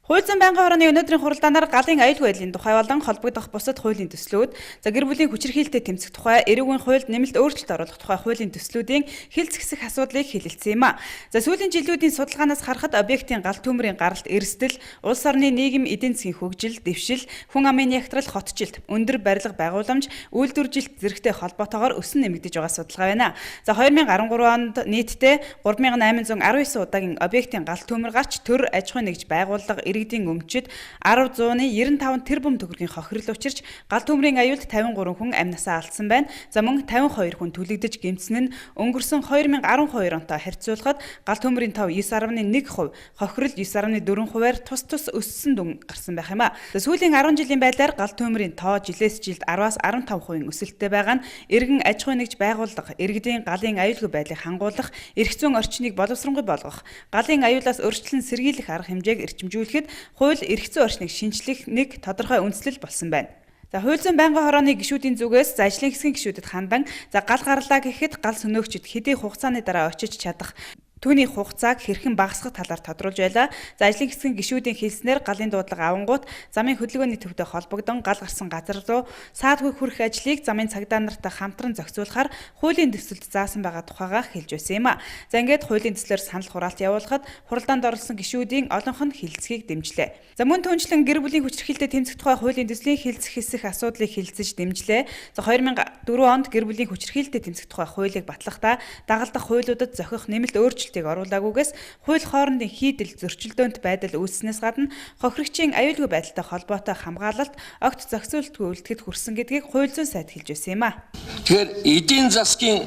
Хууль зүйн байнгын хорооны өнөөдрийн хуралдаанаар галын аюулгүй байдлын тухай болон холбогдох бусад хуулийн төслүүд, за гэр бүлийн хүчирхийлэлтэд тэмцэх тухай, эрүүгийн хуульд нэмэлт өөрчлөлт оруулах тухай хуулийн төслүүдийн хэлц хэсэх асуудлыг хэлэлцсэн юм а. За сүүлийн жилүүдийн судалгаанаас харахад объектын гал төмрийн гаралт эрсдэл, улс орны нийгэм эдийн засгийн хөгжил, дэвшил, хүн амын нягтрал, хотжилт, өндөр барилга байгууламж, үйлдвэржилт зэрэгтэй холбоотойгоор өсөн нэмэгдэж байгаа судалгаа байна. За 2013 онд нийтдээ 3819 удаагийн объектын гал төмөр гарч төр аж ахуйн нэгж байгууллага иргэдийн өмчид 1095 тэрбум төгрөгийн хохирол учирч гал төмрийн аюулд 53 хүн амь насаа алдсан байна. За мөн 52 хүн түлэгдэж гэмтсэн нь өнгөрсөн 2012 онтой харьцуулахад гал төмрийн тоо 9.1%, хохирол 9.4%-аар тус тус өссөн дүн гарсан байх юм а. За сүүлийн 10 жилийн байдлаар гал төмрийн тоо жилээс жилд 10-аас 15% өсөлттэй байгаа нь иргэн аж ахуйн нэгж байгууллага, иргэдийн галын аюулгүй байдлыг хангуулах, эрх зүйн орчныг боловсронгүй болгох, галын аюулаас өрчлөн сэргийлэх арга хэмжээг эрчимжүүлэхэд хууль эрх зүйн орчныг шинчлэх нэг тодорхой үндслэл болсон байна. За хууль зүйн байнгын хорооны гишүүдийн зүгээс за ажлын хэсгийн гишүүдэд хандан за гал гарлаа гэхэд гал сөнөөгчид хэдий хугацааны дараа очиж чадах түүний хугацааг хэрхэн багасгах талаар тодруулж байлаа. За ажлын хэсгийн гишүүдийн хэлснээр галын дуудлага авангуут замын хөдөлгөөний төвтэй холбогдон гал гарсан газар руу саадгүй хүрэх ажлыг замын цагдаа нартай хамтран зохицуулахаар хуулийн төсөлд заасан байгаа тухайгаа хэлж байсан юм а. За ингээд хуулийн төслөөр санал хураалт явуулахад хуралдаанд оролцсон гишүүдийн олонх нь хэлцгийг дэмжлээ. За мөн түншлэн гэр бүлийн хүчирхийлэлтэд тэмцэх тухай хуулийн төслийн хэлцэх хэсэх асуудлыг хэлцэж дэмжлээ. За 2004 онд гэр бүлийн хүчирхийлэлтэд тэмцэх тухай хуулийг батлахдаа дагалдах хуулиудад зохих нэмэлт өөрчлөлтийг оруулаагүйгээс хууль хоорондын хийдэл зөрчилдөөнт байдал үүссэнээс гадна хохирогчийн аюулгүй байдалтай холбоотой хамгаалалт огт зохицуултгүй үлдэхэд хүрсэн гэдгийг хууль зүйн сайд хэлж байсан юм а. Тэгэхээр эдийн засгийн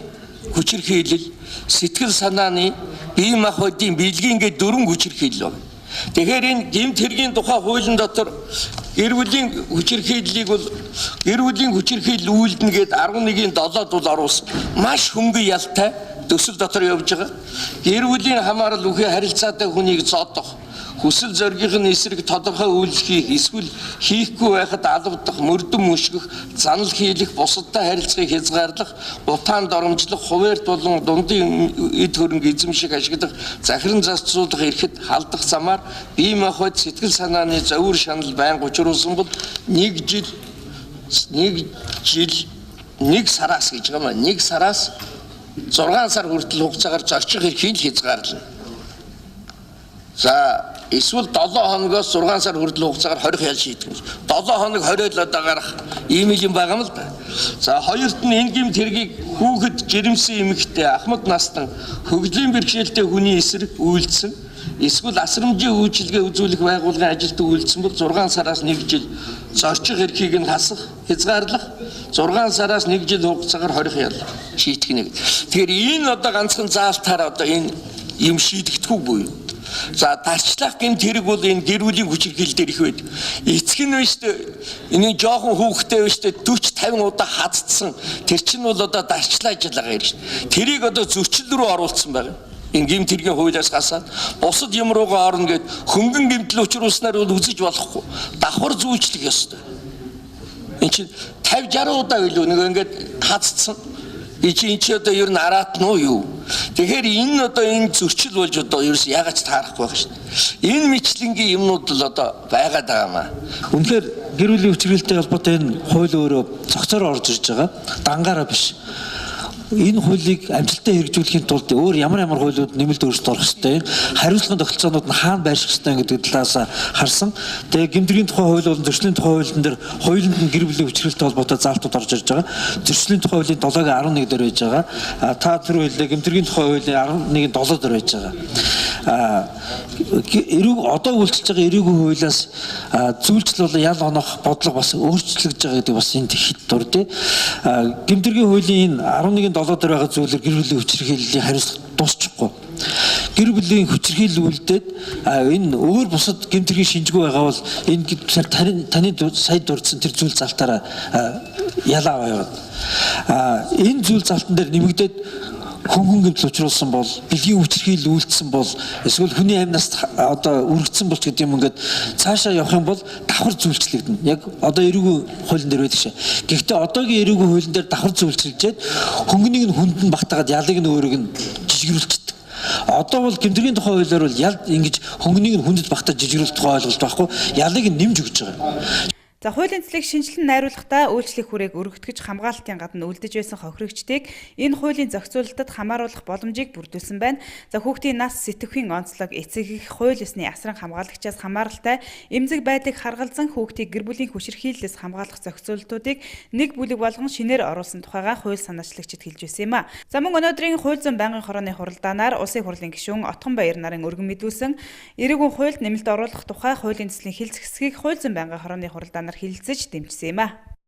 хүчирхийлэл, сэтгэл санааны, бие махбодын бэлгийн гээд дөрвөн хүчирхийлэл байна. Тэгэхээр энэ гэмт хэргийн тухай хуулийн дотор гэр бүлийн хүчирхийллийг бол гэр бүлийн хүчирхийлэл үйлдэнэ гээд 11-ийн 7-д бол оруулсан. Маш хөнгөн ялтай төсөл дотор явж байгаа. Гэр бүлийн хамаарал үхээ харилцаатай хүнийг зодох, хүсэл зоригын эсрэг тодорхой үйлдэл хийх, эсвэл хийхгүй байхад алавдах, мөрдөн мөшгөх, занал хийлэх, бусадтай харилцааг хязгаарлах, бутаан доромжлох, хуваарьт болон дундын эд хөрөнгө эзэмших ашиглах, захиран зарцуулах эрхэд халдах замаар бие махбод сэтгэл санааны зовир шанал байнга учруулсан бол 1 жил 1 жил 1 сараас гэж байгаа юм. 1 сараас 6 сар хүртэл хугацаагаар зорчих эрхийг хязгаарлана. За эсвэл 7 хоногоос 6 сар хүртэл хугацаагаар хорих ял шийдэх юм. 7 хоног хориол одоо гарах ийм юм байгаа юм л да. За хоёрт нь энэ гэмт хэргийг хүүхэд жирэмсэн эмэгтэй ахмад настан хөгжлийн бэрхшээлтэй хүний эсрэг үйлдсэн эсвэл асрамжийн үйлчилгээ үзүүлэх байгууллагын ажилтан үйлдсэн бол 6 сараас 1 жил зорчих эрхийг нь хасах, хязгаарлах, 6 сараас 1 жил хугацаагаар хорих ял шийтгэх нэг. Тэгэхээр энэ одоо ганцхан заалтаар одоо энэ юм шийдэгдэхгүй буюу. За дарчлах гэмт хэрэг бол энэ гэр бүлийн хүчирхийлэл дээр их байд. Эцэг нь биш үү? Энэ жоохон хүүхдтэй биш үү? 40 50 удаа хазцсан. Тэр чинь бол одоо дарчлаа жил байгаа юм шүү. Тэрийг одоо зөрчил рүү оруулсан байгаа. Энэ гэмт хэргийн хуулиас гасаад бусад юм руугаа орно гэд хөнгөн гэмтэл учруулснаар бол үзэж болохгүй. Давхар зүүлчлэх ёстой. Энд чинь 50 60 удаа билүү нэг ингээд хазцсан. Энэ чи одоо ер нь араат нь уу юу? Тэгэхээр энэ одоо энэ зөрчил болж одоо ерөөс яагаад ч таарахгүй байгаа шүү дээ. Энэ мэтлэнгийн юмнууд л одоо байгаад байгаа маа. Үнэхээр гэр бүлийн хүчирхийлэлтэй холбоотой энэ хууль өөрөө цогцоор орж ирж байгаа. Дангаараа биш. Энэ хуулийг амжилттай хэрэгжүүлэхийн тулд өөр ямар ямар хуулиуд нэмэлт өөрчлөлт орох ёстой, хариуцлагын тогтолцоонууд нь хаана байрших ёстой гэдэг талаас харсан. Тэгээ гэмтрийн тухай хууль болон зөрчлийн тухай хуулинд дээр хоёуланд нь гэр бүлийн хүчирхийлэлтэй холбоотой заалтууд орж ирж байгаа. Зөрчлийн тухай хуулийн 7-гийн 11 дээр байж байгаа. Та түр хэллээ гэмтрийн тухай хуулийн 11-ийн 7 дээр байж байгаа. Эрүүг одоо үйлчилж байгаа эрүүгийн хуулиас зүйлчил бол ял онох бодлого бас өөрчлөгдөж байгаа гэдэг бас энд хэд дурдъя. Гэмтрийн хуулийн энэ 11-ийн 7 дээр байгаа зүйлээр гэр бүлийн хүчирхийллийн хариуцлага дуусчихгүй. Гэр бүлийн хүчирхийлэл үлдээд энэ өөр бусад гэмт хэргийн шинжгүй байгаа бол энэ таны сая дурдсан тэр зүйл залтаараа ялаа аваа яваад. Энэ зүйл залтан дээр нэмэгдээд хөнгөн гэмтэл учруулсан бол, бэлгийн хүчирхийлэл үйлдсэн бол, эсвэл хүний амь наст одоо үргэцсэн бол ч гэдэг юм ингээд цаашаа явах юм бол давхар зүйлчлэгдэнэ. Яг одоо эрүүгийн хуулийн дээр байдаг шээ. Гэхдээ одоогийн эрүүгийн хуулийн дээр давхар зүйлчилжээд хөнгөнийг нь хүнд нь багтаагаад ялыг нь өөрийг нь жижигрүүлчихдэг. Одоо бол гэмтэргийн тухай хуулиар бол ял ингэж хөнгөнийг нь хүндэт багтаж жижигрүүлэх тухай ойлголт байхгүй, ялыг нь нэмж өгч байгаа. За, хуулийн төслийг шинэчлэн найруулахдаа үйлчлэх хүрээг өргөтгөж хамгаалалтын гадна үлдэж байсан хохирогчдыг энэ хуулийн зохицуулалтад хамааруулах боломжийг бүрдүүлсэн байна. За, хүүхдийн нас, сэтгэхүйн онцлог, эцэг эх, хууль ёсны асран хамгаалагчаас хамааралтай эмзэг байдлыг харгалзан хүүхдийг гэр бүлийн хүчирхийллээс хамгаалах зохицуултуудыг нэг бүлэг болгон шинээр оруулсан тухайгаа хууль санаачлагчид хэлж байсан юм а. За, мөн өнөөдрийн хууль зүйн байнгын хорооны хуралдаанаар Улсын хурлын гишүүн Отгонбаяр нарын өргөн мэдүүлсэн эрүүгийн хуульд нэмэлт оруулах тухай хуулийн төслийн хэлц хэсгийг хууль зүйн байнгын хорооны хуралдаанаар хэлэлцэж дэмжсэн юм а.